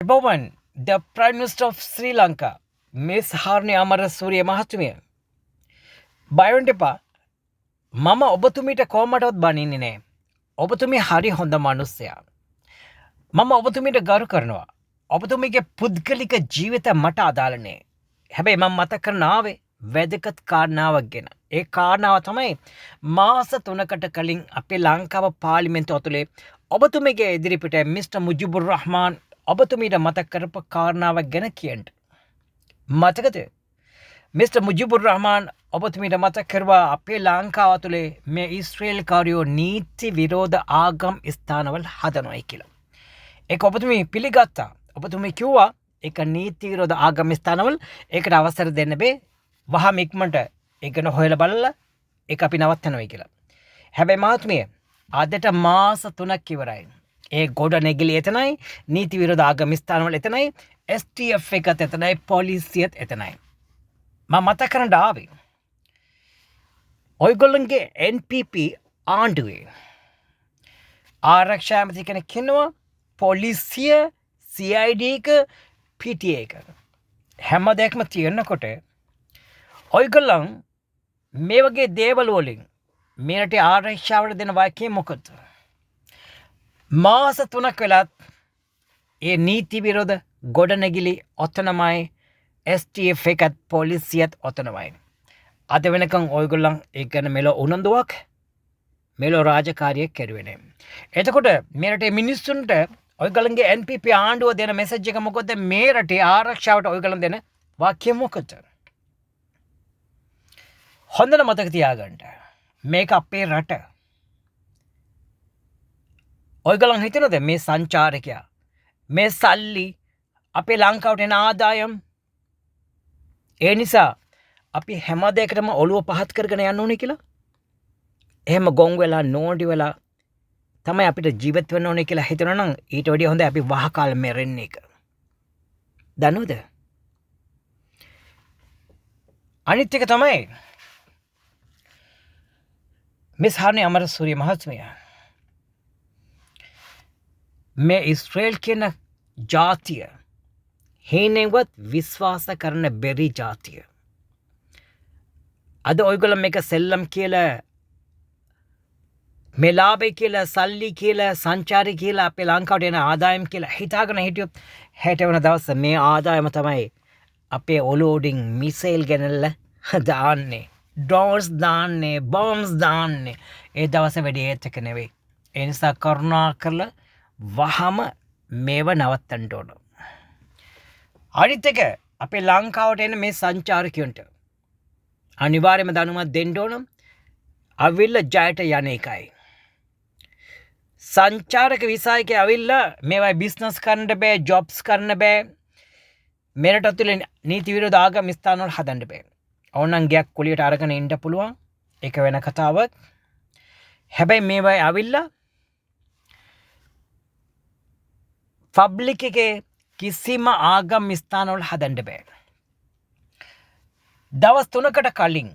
Bowman, the Prime Minister of Sri Lanka, Miss Harni Amarasuriya මහත්මිය, බය වෙන්න එපා. මම ඔබතුමීට කොහොමටවත් බනින්නේ නෑ. ඔබතුමී හරි හොඳ මනුස්සයා. මම ඔබතුමීට ගරු කරනවා. ඔබතුමීගේ පුද්ගලික ජීවිත මට අදාළ නෑ. හැබැයි මම මතක් කරන ආවේ වැදගත් කාරණාවක් ගැන. ඒ කාරණාව තමයි මාස 3කට කලින් අපේ ලංකාව පාර්ලිමේන්තුව ඇතුලේ ඔබතුමීගේ ඉදිරිපිට මිස්ටර් මුජිබුර් රහ්මාන් ඔබතුමීට මතක් කරපු කාරණාවක් ගැන කියන්න. මතකද? මිස්ටර් මුජිබුර් රහ්මාන් ඔබතුමීට මතක් කරුවා අපේ ලංකාව ඇතුලේ මේ ඊශ්‍රේල් කාරයෝ නීති විරෝධ ආගම් ස්ථානවල හදනවායි කියලා. ඒක ඔබතුමී පිළිගත්තා. ඔබතුමී කිව්වා ඒක නීති විරෝධ ආගම් ස්ථානවල ඒකට අවසර දෙන්න බෑ. වහම ඉක්මනට ඒක ගැන හොයලා බලලා ඒක අපි නවත්තනවායි කියලා. හැබැයි මහත්මිය, අදට මාස 3ක් ඉවරයි. ඒ ගොඩ නැගිලි එතනයි, නීති විරෝධ ආගම් ස්ථානවල එතනයි, STF එකත් එතනයි, පොලිසියත් එතනයි. මම මතක් කරන්න ආවේ ඔයගොල්ලන්ගේ NPP ආණ්ඩුවේ ආරක්ෂා ඇමති කෙනෙක් ඉන්නවා, පොලිසිය, CID එක, PTA එක හැම දෙයක්ම තියෙනකොට ඔයගොල්ලන් මේ වගේ දේවල් වලින් මේ රටේ ආරක්ෂාවට දෙන වාක්‍යය මොකද්ද? මාස 3ක් වෙලත් ඒ නීති විරෝධ ගොඩනැගිලි ඔතනමයි, STF එකත් පොලිසියත් ඔතනමයි. අද වෙනකන් ඔයගොල්ලන් ඒ ගැන මෙලොව උනන්දුවක් මෙලොව රාජකාරියක් කෙරුවේ නෑ. එතකොට මේ රටේ මිනිස්සුන්ට ඔයගොල්ලන්ගේ NPP ආණ්ඩුව දෙන මෙසේජ් එක මොකද්ද? මේ රටේ ආරක්ෂාවට ඔයගොල්ලන් දෙන වාක්‍ය මොකද්ද? හොඳට මතක තියාගන්න. මේක අපේ රට. ඔයගොල්ලන් හිතනවද මේ සංචාරකයා, මේ සල්ලි අපේ ලංකාවට එන ආදායම්, ඒ නිසා අපි හැම දෙයකටම ඔළුව පහත් කරගෙන යන්න ඕනේ කියලා? එහෙම ගොන් වෙලා නෝන්ඩි වෙලා තමයි අපිට ජීවත් වෙන්න ඕනේ කියලා හිතනවා නම් ඊට වැඩිය හොඳයි අපි වහකාල මැරෙන්න එක. දන්නවද? අනිත් එක තමයි මිස් හානි අමරසූරිය මහත්මිය, මේ ඉස්රේල් කියන ජාතිය හේනෙන්වත් විශ්වාස කරන්න බැරි ජාතිය. අද ඔයගොල්ලෝ මේක සෙල්ලම් කියලා, මේ ලාභය කියලා, සල්ලි කියලා, සංචාරي කියලා, අපේ ලංකාවට එන ආදායම් කියලා හිතාගෙන හිටියොත් හෙට වෙන දවස මේ ආදායම තමයි අපේ ඔලුව උඩින් මිසයිල් ගෙනල්ලා දාන්නේ, ඩ්‍රෝන්ස් දාන්නේ, බොම්ස් දාන්නේ. ඒ දවස වැඩි ඒත් එක නෙවෙයි. ඒ නිසා කරුණා කරලා වහම මේව නවත්තන්න ඕන. අනිත් එක අපේ ලංකාවට එන මේ සංචාරකයන්ට අනිවාර්යයෙන්ම දැනුමක් දෙන්න ඕන. අවිල්ල ජයට යන එකයි. සංචාරක විසා එකේ අවිල්ල මේවයි බිස්නස් කරන්න බෑ, ජොබ්ස් කරන්න බෑ, මෙරට ඇතුලේ නීති විරෝධ ආගම් ස්ථානවල හදන්න බෑ. ඕනනම් ගයක් කුලියට අරගෙන ඉන්න පුළුවන්, ඒක වෙන කතාවක්. හැබැයි මේවයි අවිල්ල පබ්ලික් එකේ කිසිම ආගම් ස්ථානවල හදන්න බෑ. දවස් 3කට කලින්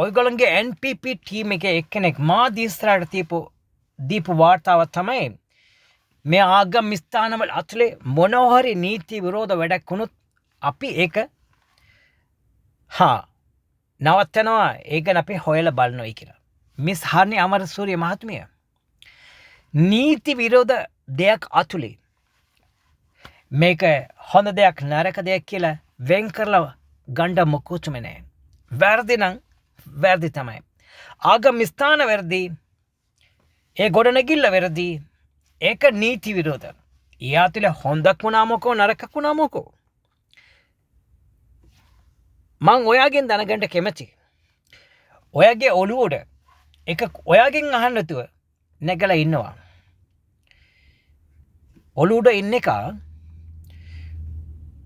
ඔයගොල්ලන්ගේ NPP team එකේ එක්කෙනෙක් මා ඉස්සරහට දීපු වාර්තාව තමයි මේ ආගම් ස්ථානවල ඇතුලේ මොනවා හරි නීති විරෝධ වැඩක් වුණොත් අපි ඒක නවත්තනවා, ඒ ගැන අපි හොයලා බලනවායි කියලා. මිස් හානි අමරසූරිය මහත්මිය, නීති විරෝධ දෙයක් ඇතුලේ මේක හොඳ දෙයක් නරක දෙයක් කියලා වෙන් කරලා ගණ්ඩ මොකුත්ම නෑ. වැරදි නම් වැරදි තමයි. ආගම් ස්ථාන වැරදි, ඒ ගොඩනැගිල්ල වැරදි, ඒක නීති විරෝධ. ඒ ඇතුලේ හොඳක් වුණා මොකෝ නරකක් වුණා මොකෝ. මං ඔයාගෙන් දැනගන්න කැමති. ඔයාගේ ඔළුවට එක ඔයාගෙන් අහන්න නැතුව නැගලා ඉන්නවා. ඔළුවට ඉන්න එක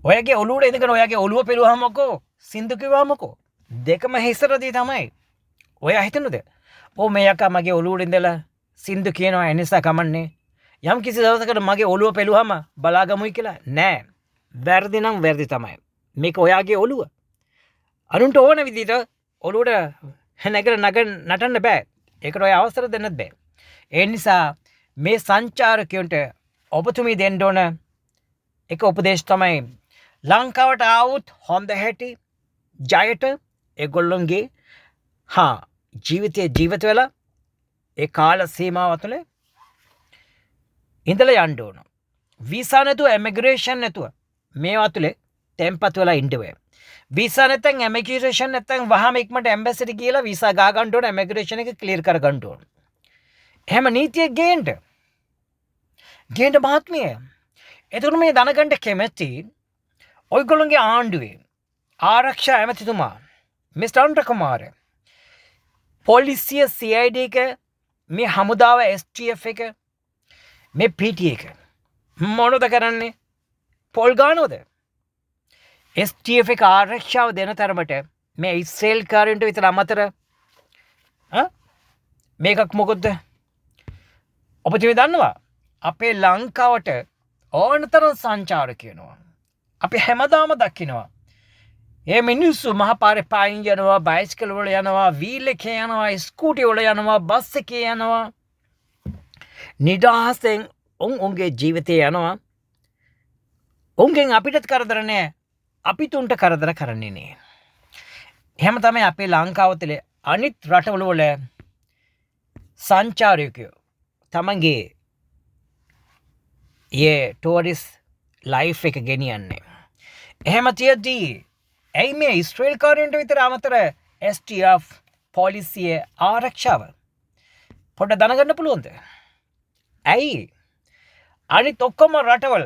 ඔයාගේ ඔළුවට ඉඳගෙන ඔයාගේ ඔළුව පෙළුවාම මොකෝ සින්දු කිව්වාම මොකෝ දෙකම හිසරදී තමයි. ඔයා හිතනද ඕ මේ යකා මගේ ඔළුවට ඉඳලා සින්දු කියනවා ඒ නිසා කමන්නේ, යම් කිසි දවසකට මගේ ඔළුව පෙළුවාම බලාගමුයි කියලා? නෑ, වැරදි නම් වැරදි තමයි. මේක ඔයාගේ ඔළුව. අනුන්ට ඕන විදිහට ඔළුවට නැගලා නටන්න බෑ. ඒකට ඔය අවසර දෙන්නත් බෑ. ඒ නිසා මේ සංචාරකයන්ට ඔබතුමී දෙන්න ඕන එක උපදේශ තමයි ලංකාවට ආවොත් හොඳ හැටි ජයට ඒගොල්ලොන්ගේ හා ජීවිතය ජීවිත වෙලා ඒ කාල සීමාව තුළ ඉඳලා යන්න ඕන. වීසා නැතුව, ඉමිග්‍රේෂන් නැතුව මේවා තුළ තැන්පත් වෙලා ඉන්න බෑ. වීසා නැත්නම් ඉමිග්‍රේෂන් නැත්නම් වහාම ඉක්මනට ඇම්බැසිඩි කියලා වීසා ගා ගන්න ඕන, ඉමිග්‍රේෂන් එක ක්ලියර් කර ගන්න ඕන. එහෙම නීතියක් ගේන්න. ගේන්න මහත්මිය. එතකොට මේ දැනගන්න කැමැති ඔයගොල්ලන්ගේ ආණ්ඩුවේ ආරක්ෂා ඇමතිතුමා මිස්ටර් අනුර කුමාර, පොලිසිය CID එක, මේ හමුදාව STF එක, මේ PT එක මොනවද කරන්නේ? පොල් ගානවද? STF එක ආරක්ෂාව දෙන තරමට මේ ඉස්රේල් කාරයන්ට විතර අමතර මේකක් මොකද්ද? ඔබතුමී දන්නවා අපේ ලංකාවට ඕන තරම් සංචාරකයනවා. අපි හැමදාම දකිනවා. ඒ මිනිස්සු මහපාරේ පයින් යනවා, බයිසිකල් වල යනවා, වීල් එකේ යනවා, ස්කූටි වල යනවා, බස් එකේ යනවා. නිදහසෙන් උන් උන්ගේ ජීවිතේ යනවා. උන්ගෙන් අපිටත් කරදර නෑ, අපිත් උන්ට කරදර කරන්නේ නෑ. එහෙම තමයි අපේ ලංකාව තුළ අනිත් රටවල වල සංචාරකයෝ තමන්ගේ ඒ ටුවරිස් ලයිෆ් එක ගෙනියන්නේ. එහෙම තියෙද්දී ඇයි මේ ඉස්රේල් කාරයන්ට විතර අමතර STF පොලිසිය ආරක්ෂාව? පොඩ්ඩක් දැනගන්න පුළුවන්ද? ඇයි අනිත් ඔක්කොම රටවල්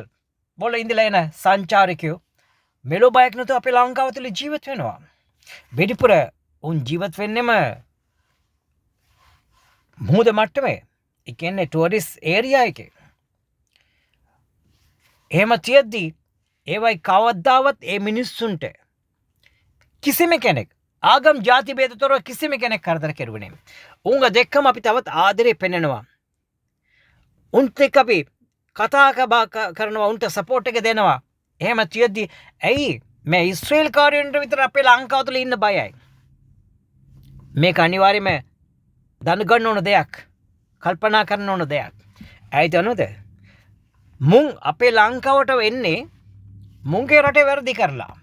වල ඉඳලා එන සංචාරකයෝ මෙලෝ බයක් නැතුව අපේ ලංකාව තුළ ජීවත් වෙනවා? වැඩිපුර උන් ජීවත් වෙන්නෙම මුහුද මට්ටමේ. ඒ කියන්නේ ටුවරිස් ඒරියා එකේ. එහෙම තියෙද්දි ඒවයි කවදාවත් ඒ මිනිස්සුන්ට කිසිම කෙනෙක් ආගම් ජාති භේද තොරව කිසිම කෙනෙක් කරදර කෙරුවේ නෑ. උන්ව දෙක්කම අපි තවත් ආදරේ පෙන්නනවා. උන්ත් එක්ක අපි කතා කරනවා, උන්ට සපෝට් එක දෙනවා. එහෙම තියෙද්දි ඇයි මේ ඉස්රේල් කාරයන්ට විතර අපේ ලංකාව තුළ ඉන්න බයයි? මේක අනිවාර්යයෙන්ම දැනගන්න ඕන දෙයක්, කල්පනා කරන්න ඕන දෙයක්. ඇයි දන්නවද? මුන් අපේ ලංකාවට එන්නේ මුන්ගේ රටේ වැරදි කරලා.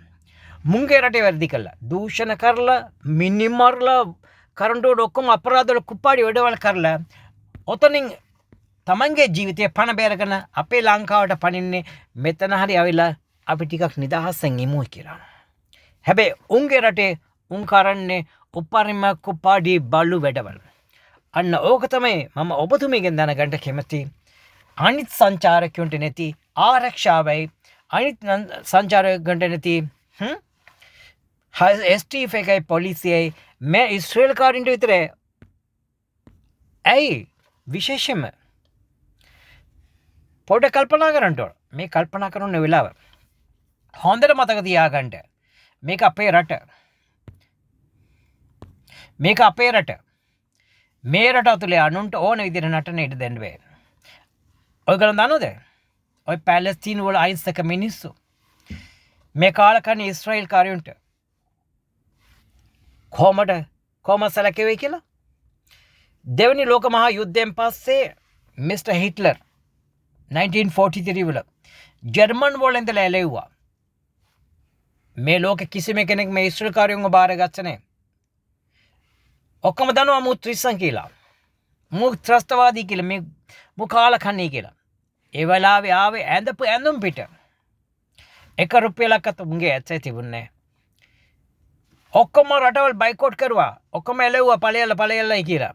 මුන්ගේ රටේ වැරදි කරලා, දූෂණ කරලා, මිනි මරලා, කරඬු වල ඔක්කොම අපරාධ වල කුප්පාඩි වැඩවල් කරලා ඔතනින් තමන්ගේ ජීවිතය පණ බේරගෙන අපේ ලංකාවට පනින්නේ මෙතන හරි ඇවිල්ලා අපි ටිකක් නිදහසෙන් ඉමු කියලා. හැබැයි උන්ගේ රටේ උන් කරන්නේ උපරිම කුප්පාඩි බලු වැඩවල්. අන්න ඕක තමයි මම ඔබතුමීගෙන් දැනගන්න කැමති. අනිත් සංචාරකයන්ට නැති ආරක්ෂාවයි, අනිත් සංචාරකයන්ට නැති STF එකයි පොලිසියයි මේ ඉස්රේල් කාරින්ට විතරයි. ඇයි විශේෂයෙන්ම පොඩ කල්පනා කරන්න ඕන. මේ කල්පනා කරන වෙලාව හොඳට මතක තියාගන්න. මේක අපේ රට. මේක අපේ රට. මේ රට ඇතුලේ අනුන්ට ඕන විදිහට නටන ඉඩ දෙන්න බෑ. ඔයගොල්ලෝ දන්නවද? ඔය පැලස්තීන් වල අහිංසක මිනිස්සු මේ කාලකන්ණි ඊශ්‍රායල් කාරයන්ට කොහොම සැලකෙවේ කියලා? දෙවනි ලෝක මහා යුද්ධයෙන් පස්සේ මිස්ටර් හිට්ලර් 1943 වල ජර්මන් වල ඉඳලා ඇලෙව්වා. මේ ලෝකෙ කිසිම කෙනෙක් මේ ඊශ්‍රායල් කාරයන්ව බාරගත්තේ නෑ. ඔක්කොම දන්නවා මූ ත්‍රිස්සන් කියලා, මූ ත්‍රස්තවාදී කියලා, මේ මූ කාලකන්ණි කියලා. ඒ වෙලාවේ ආවේ ඇඳපු ඇඳුම් පිට එක රුපියලක්වත් උන්ගේ ඇත්තේ තිබුණේ නෑ. ඔක්කොම රටවල් බයිකෝට් කරුවා, ඔක්කොම ඇලෙව්වා ඵලයල්ලා ඵලයල්ලායි කියලා.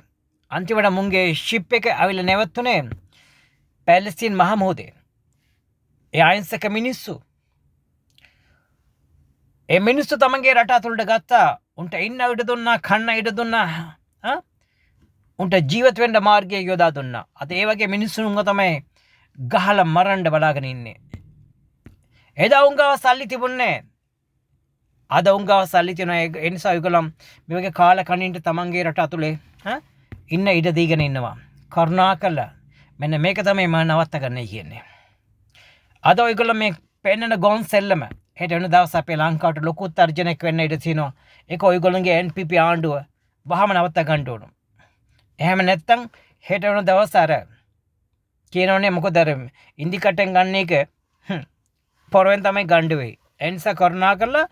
අන්තිමට මුන්ගේ ෂිප් එක ඇවිල්ලා නැවතුනේ පැලස්තීන් මහ මුහුදේ. ඒ අහිංසක මිනිස්සු, ඒ මිනිස්සු තමන්ගේ රට ඇතුළට ගත්තා. උන්ට ඉන්න ඉඩ දුන්නා, කන්න ඉඩ දුන්නා, උන්ට ජීවත් වෙන්න මාර්ගය යොදා දුන්නා. අද ඒ වගේ මිනිස්සුන්ව තමයි ගහලා මරන්න බලාගෙන ඉන්නේ. එදා උන් ගාව සල්ලි තිබුණේ නෑ. අද උන් ගාව සල්ලි තියෙනවා. ඒ නිසා ඒගොල්ලන් මේ වගේ කාලකන්ණින්ට තමන්ගේ රට ඇතුලේ ඉන්න ඉඩ දීගෙන ඉන්නවා. කරුණාකරලා මෙන්න මේක තමයි මම නවත්ත ගන්නයි කියන්නේ. අද ඔයගොල්ලෝ මේ පෙන්නන ගොන් සෙල්ලම හෙට වෙන දවස් අපේ ලංකාවට ලොකු තර්ජනයක් වෙන්න ඉඩ තියෙනවා. ඒක ඔයගොල්ලන්ගේ NPP ආණ්ඩුව වහම නවත්ත ගන්න ඕන. එහෙම නැත්තම් හෙට වෙන දවස් අර කියනවනේ මොකද අර ඉන්දි කටෙන් ගන්න එක පොරවෙන් තමයි ගන්න වෙයි. ඒ නිසා කරුණා කරලා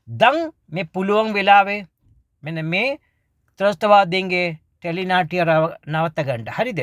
දැන් මේ පුළුවන් වෙලාවේ මෙන්න මේ ත්‍රස්තවාදීන්ගේ ටෙලි නාට්‍ය නවත්ත ගන්න. හරිද?